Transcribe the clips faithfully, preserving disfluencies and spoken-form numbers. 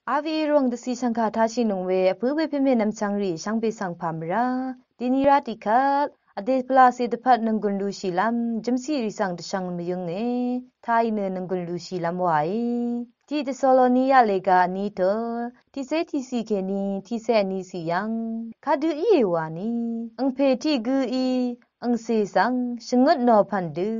Avi rong dvsi shvngka tashì nung we vpø̄ we peme nvmchvng rì shvngbe svng pamra. Dini ra tiqkvt vde pvlase dvpvt nvnggùn lushìlv́m jvmsì rì svng dvshvng mvyǿnge. Tayì nø nvnggùn lushìlv́m wae. Tiq Tesaloniya lega vní tø tiqsé tiqsì kèní tiqsé vní sì yv́ng kadø íe wani. Angpè tiq gǿí angcè svng shvngøt nò pv̀n dø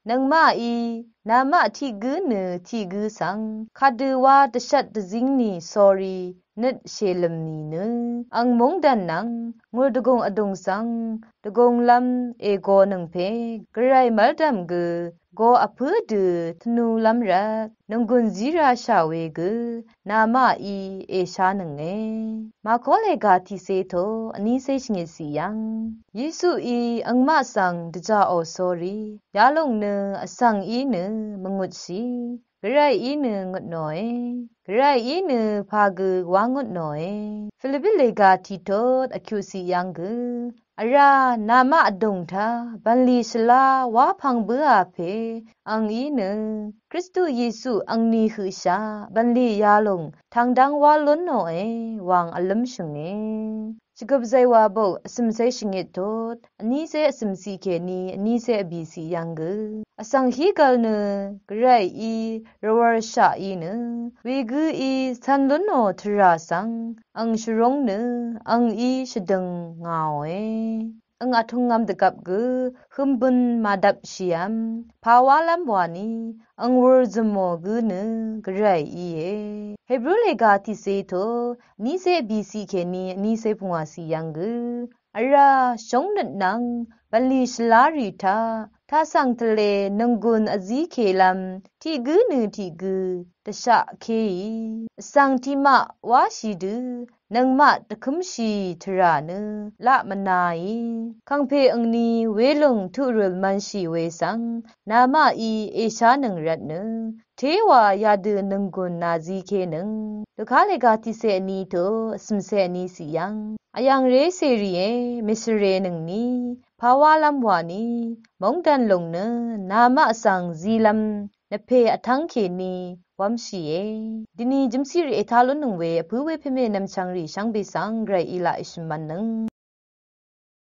nøngmaqí namaq tiq gǿ nø tiq gǿ svng kadø wá dvshvt dvzíng nì sori nøt shèlø̀m nìnø ang móngdàn nvng ngùr dvgùng vdùng svng dvgùng lv́m ègo nøng pè gvray mv́ldv̀m gø go vpǿ dø tvnulv́m rvt nònggùn zírashà we gø namaqí èshánønge. Mako lega tiqsé to vnísé shvngit sì yv́ng Yesuí angmaq svng dvjaqò sori yalòng nø vsvng í nø mvngutshì gvrayí nø ngutnòe. Gvrayí nø pagø wá ngutnòe. Philippi lega tiqtot vkyuqsiq yv́ng gø vrá namaq vdùng taq bv̀nlì shvlá wá pvng bǿà pè angí nø Kristu Yesu angni høqshaq bv̀nlì yalòng tvngdv́ng wá lún nòe wang vlǿmshø̀nge. Shvgøp zaywa bok vsø̀msé shvngit tot vnísé vsø̀msiq kèní vnísé vbìsiq yv́ng gø vsvng hígvl nø gvrayí rvwv̄rshaq í nø wegǿí cv̄n lún nò tvrà svng ang shvrúng nø angí shvdøng ngàòe. Ang vtungvm dvgvp gø hømbøn màdvpshìvm pawálv́m wani ang wur zø̀mò gǿ nø gvray íe. Hebru lega tiqsé to vnísé vbìsiq kèní vnísé pungwàsiq yv́ng gø vrá shóngnøt nvng bv̀nlì shvlá rì taq tasv̀ng tvlē nònggùn vzíkelv́m tiq gǿ nø tiq gǿ dvshaqkéì vsvng tiqmaq wáshì dø nøngmaq dvkǿmshì tvrà nø laq mvnaì. Kàngpè angni welòng tuqrø̀l mv̄nshì we svng namaqí èshánøng rvtnø téwà yadø nònggùn nàzíkénøng. Luka lega tiqsé vní to vsø̀msé vní sì yv́ng vyv̀ngré cèrìe mèsvrenøngni pawálv́m wani móngdàn lòng nø namaq svng zilv́m nvpè vtv́ng kèní wv́mshìe. Dini jvmsì rì ètá lúnnøng we vpǿ we pème nvmchvng rì shvngbe svng gvray í laq èshø̀m mvnnøng.